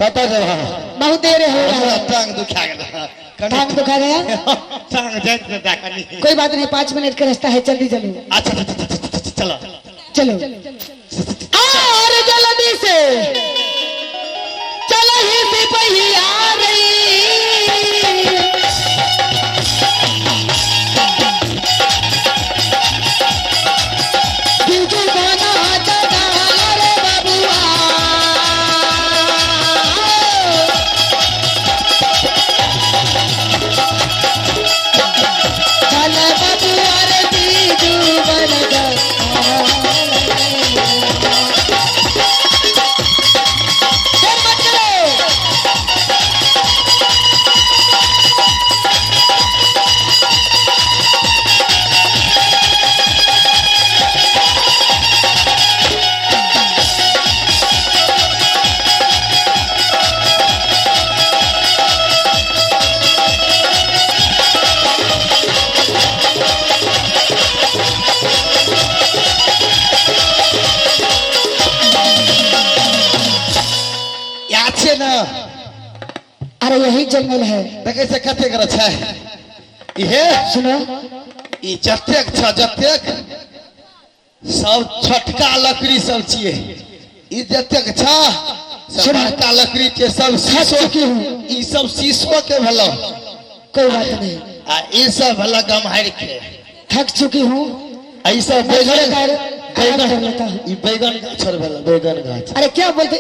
कतऽ जेबह? बहुत देर हो रहा हमरा है। टांग दुखा गेल। टांग दुखा गया? टांग जाइत ने दा कनी। कोई बात नहीं, 5 मिनट का रास्ता है, जल्दी चलो। अच्छा अच्छा, अच्छा, अच्छा, अच्छा, चलो। चलो और जल्दी से चलो ही सिपहिया रही। बिजू बना जगाल रे बबुआ। चल बबुआ रे बीजू बन जगाल। देर मत करो। याद छै ने? अरे यही जंगल है। देखै छै कतेक छै इहे। सुनो। ई जतेक छ जतेक सब छोटका लकड़ी सब छियै। ई जतेक छ सब सुनो। बड़का लकड़ी के सब थक शीशो। चुकी हूँ। ई सब शीशो के भेलो। कोई बात नहीं। आ ई सब भेलो गम्हारि के। थक चुकी हूँ। आ ई सब मैं बैगन थोड़ा देर आराम कर बैगन लेता हूँ। ई बैगन गाछ आर भेलो, बैगन गाछ। अरे क्या बोलते?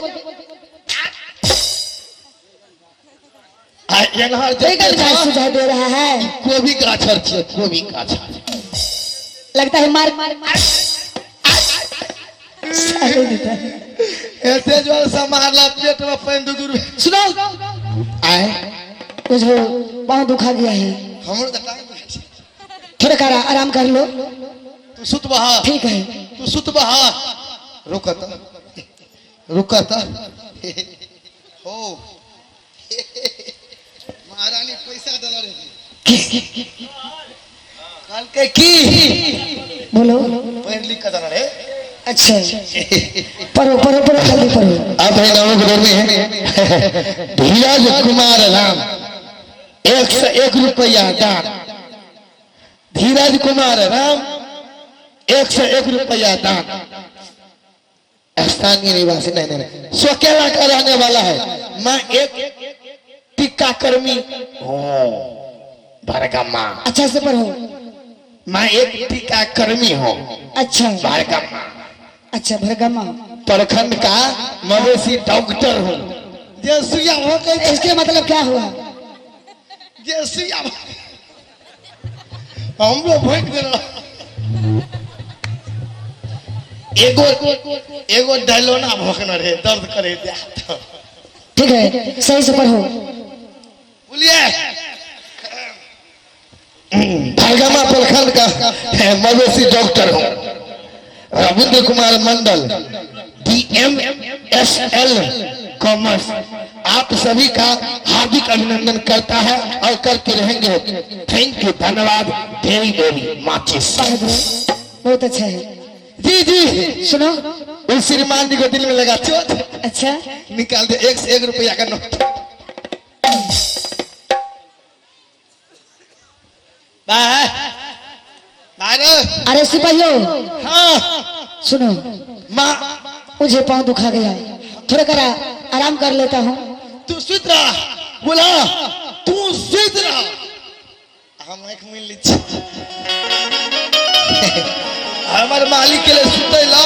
आ एनहर बैगन जतेक गाछ छ सुझाव दे रहा है। कोबी गाछ आर छियै, कोबी गाछ। लगता है मार साले देता है। एते जोर से मारला पेट में पानि दू दू। सुनो। आय। मुझे पाँव दुखा गया है। हमरो तऽ टांग दुखाइ छै। थोड़ा कर आराम कर लो। तू सुतबह। ठीक है। तू सुतबह, रुक तऽ, रुक तऽ। हो महारानी पैसा देला रहे, कहलकै की? बोलो। पढ़ि लिख कऽ देला रहे। अच्छा, पढ़ो पढ़ो पढ़ो, जल्दी पढ़ो। अब है नामक दौर में धीरज कुमार राम 101 रुपया दान। धीरज कुमार राम 101 रुपया दान, स्थानीय निवासी, नहीं नहीं नहीं, सोकेला का रहने वाला है। मैं एक टीकाकर्मी हूँ भरगम्मा। अच्छा से पढ़ो। मैं एक टीकाकर्मी हूँ। अच्छा। भरगम्मा। अच्छा, भरगमा। प्रखंड का मवेशी डॉक्टर हूँ। जे सुइया हो गई। इसके मतलब क्या हुआ? जे सुइया हमरो भोंकि देलक। एगो एगो डायलोना भोंकने रहे, दर्द करे देह। ठीक है, सही से पढ़ो। बोलिए, भरगमा प्रखंड का मवेशी डॉक्टर हूँ। Ravindra Kumar Mandal D M S L commerce आप सभी का हार्दिक अभिनंदन करता है और करते रहेंगे। Thank you, धन्यवाद, वेरी वेरी माचिस। पढ़ दो, बहुत अच्छा है। जी जी। सुनो। उस श्रीमान जी को दिल में लगा चोट। अच्छा। निकाल दे 101 रुपया का नोट। बाय बाय रे। अरे सिपाहियों। हाँ। सुनो। माँ। मुझे पाँव दुखा गया, थोड़ा करा आराम कर लेता हूँ। तू सुत रहा, बोला तू सुत रहा, हम आँखि मुनि लै छी। हमर मालिक के लिए सुतै ला,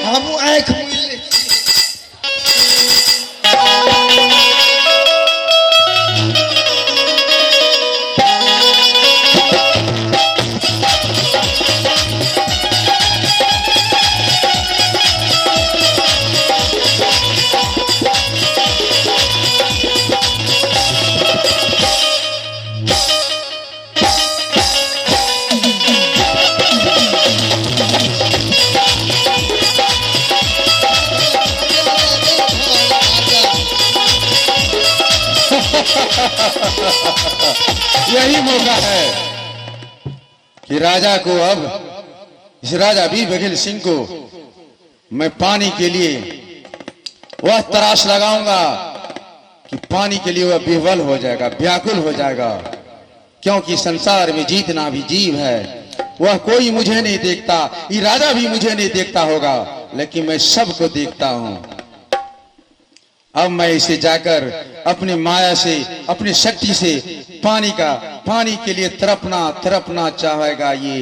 हमहूँ आँखि मुनि लै छी। यही मौका है कि राजा को, अब इस राजा वीर बघेल सिंह को मैं पानी के लिए वह तराश लगाऊंगा कि पानी के लिए वह बिहवल हो जाएगा, व्याकुल हो जाएगा। क्योंकि संसार में जीतना भी जीव है, वह कोई मुझे नहीं देखता, ये राजा भी मुझे नहीं देखता होगा, लेकिन मैं सबको देखता हूं। अब मैं इसे जाकर अपनी माया से, अपनी शक्ति से पानी के लिए तड़पना तड़पना चाहेगा ये।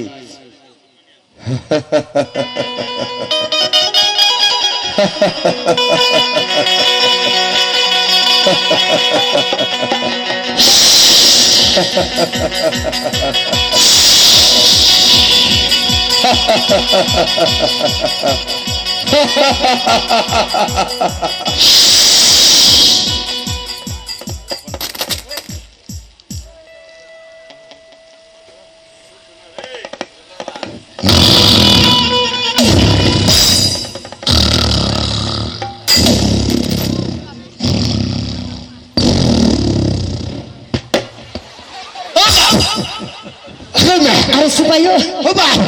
अरे सिपाहियों, हो बाप,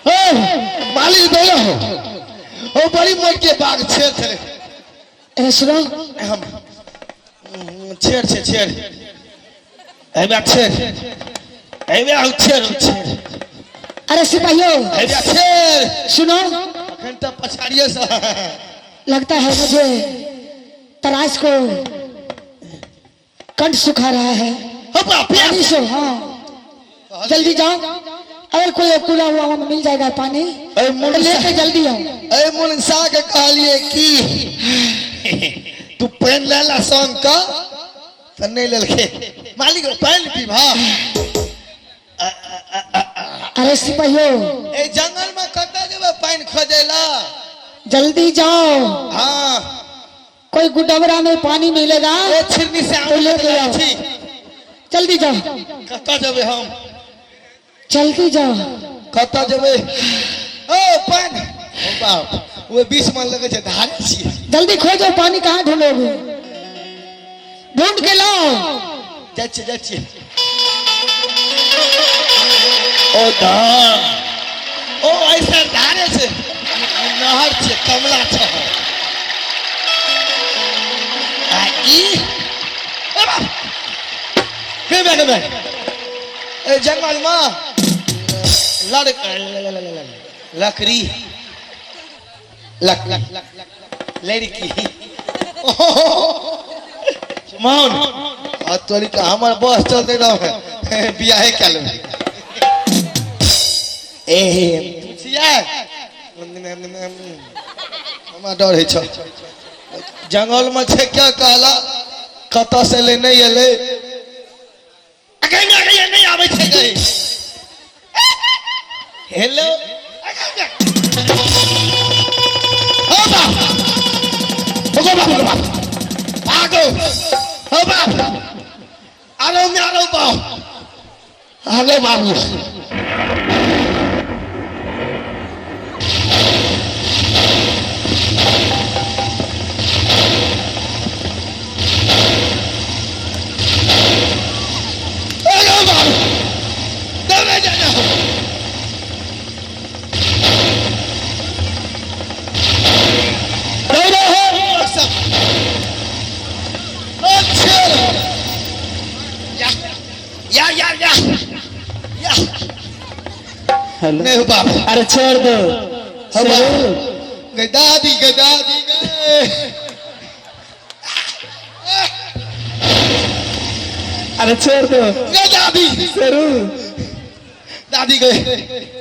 ओ मालिक दौड़ा हो, ओ बड़ी मोट के बाघ छेड़ छे। ए सुनो। हम छेड़ छे, छेड़ एमे छेड़, एमे आउ छेड़ छेड़। अरे सिपाहियों, एमे छेड़। सुनो। अखन त पछाड़िए से लगता है मुझे तराश को कंठ सुखा रहा है। हो बाप, पानी से, हाँ जल्दी जाओ, अगर कोई खुला हुआ वहां मिल जाएगा पानी, ए तो लेके जल्दी आओ। ए मुनसा के कहलिए कि तू पेन ले ला संग का, त नहीं लेलके। मालिक पेन पीबा। अरे सिपाहियों, ए जंगल में कतऽ जेबै पानि खोजै ला? जल्दी जाओ। हाँ। कोई गुडबरा में पानी मिलेगा ए छिरनी से तो लेके आओ। छी। जल्दी जाओ। कतऽ जेबै हम? जल्दी जाओ। कतऽ जेबै? ओ पानि, ओ बाप, ओ बीच में लगै छै धारे छियै। जल्दी खोजो पानी, कहाँ ढूंढोगे? ढूंढ के लाओ। जाइ छियै, जाइ छियै। ओ धान, ओ ऐसा धारे छै, नहर छै, कमला छै। आ ई ए बाप, गे बे, गे बे, ए जंगल में लड़ लकड़ी लक लड़की सुमन आ तोरी के हमर बस चलते रह, बियाहे कए लेबै। ए छियै, हमरा डर होइ छौ। जंगल में छै, क्या कहला, कतऽ से एलै, नहि एलै, नहीं आबै छै गई। हेलो, ओ बाप, ओ बाप, ओ बाप, भागो, ओ बाप, आरो में आरो बाप, आलो बाबू। आलो बाबू, दौड़े जा जाओ। दौड़े हो सब। अच्छा, या या या या या। हेलो। नहीं बाप। अरे छोड़ दो। हो बाप। शेरू। गई दादी, गई दादी, गए। अरे छोड़ दो। गई दादी। शेरू। दादी गए,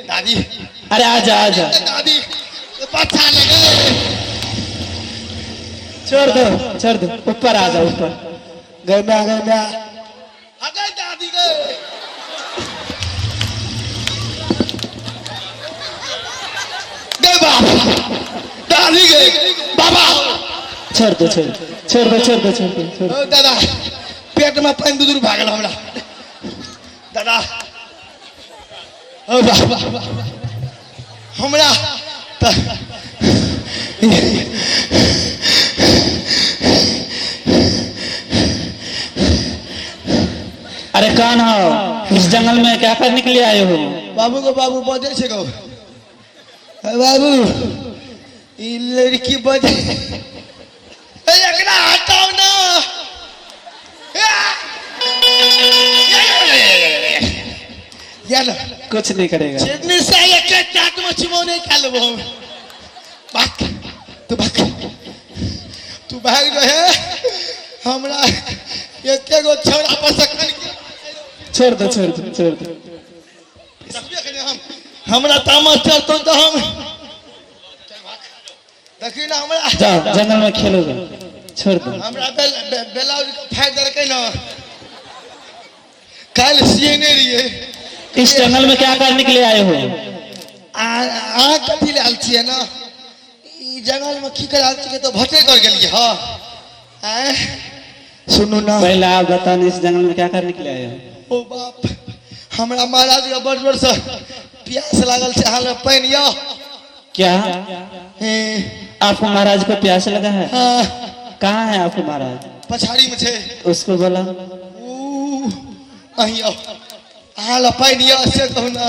दादी। अरे आजा आजा। दादी बच्चा लगे। छोड़ दो, छोड़ दो, ऊपर आ जाओ, ऊपर। गए मैं, गए मैं, आ गए दादी, गए गए बाप, दादी गए बाबा। छोड़ दो, छोड़ दो, छोड़ दो, छोड़ दो, छोड़ दो, छोड़ दो। ओ दादा, पेट में पानि दूर भागल हमरा दादा। ओ बाबा, हमरा तऽ अरे कौन हो? इस जंगल में क्या करने के लिए आए हो? बाबू को बाबू बजै छै गौ। ए बाबू, ई लड़की बजै। कुछ नहीं करेगा। छेदनी से एक चाट में चिमो नहीं खा लेबो हम। भाग तू, भाग तू, भाग रहे। हमरा एके गो छौड़ा पर सखन छोड़ दो, छोड़ दो, छोड़ दो। हम हमरा तामस चढ़तौ तऽ हम देखी ना हमरा। जाओ, जंगल में खेलोगे, छोड़ दो। हमरा बेलाउज के फाड़ि देलकै ने, काल्हि सिएने रहियै। इस जंगल में क्या करने के लिए आए हो? आ अहाँ कथी लए आयल छियै ने? ई जंगलमे की करे आयल छियै? तऽ भटे कर गेलियै। हँ, आँय, सुनू ना। पहले आप बताओ ना, इस जंगल में क्या करने के लिए आए हो? ओ बाप, हमरा महाराज के बड़ जोरसँ प्यास लागल छै। अहाँ लग पानि यऽ? क्या? हे। आपको महाराज को प्यास लगा है? हाँ। कहाँ है आपको महाराज? पछाड़ी में छै। उसको बोला। ऊ अहीं आउ, अहाँ लग पानि यऽ से कहू ने।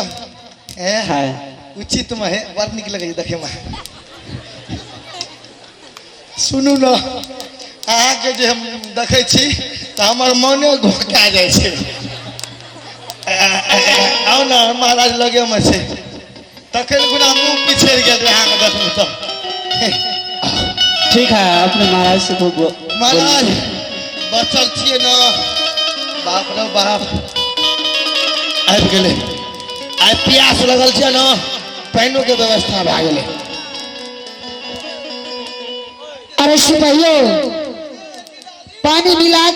हे। है। उचित में है, बड़ नीक लगै छै देखैमे। सुनू ने, अहाँके जे हम देखै छी तऽ हमर मने घोका जाइ छै। आउ ने, महाराज लगेमे छै। तखन गुना मुँह पिछड़ि गेल रहै अहाँके देखलहुँ तऽ। ठीक है, अपने महाराज से महाराज, बचल छियै ने? बाप रे बाप, आबि गेलै। आइ प्यास लगल छै ने, पानिओके व्यवस्था भए गेलै। अरे सिपाहियों, पानी मिला।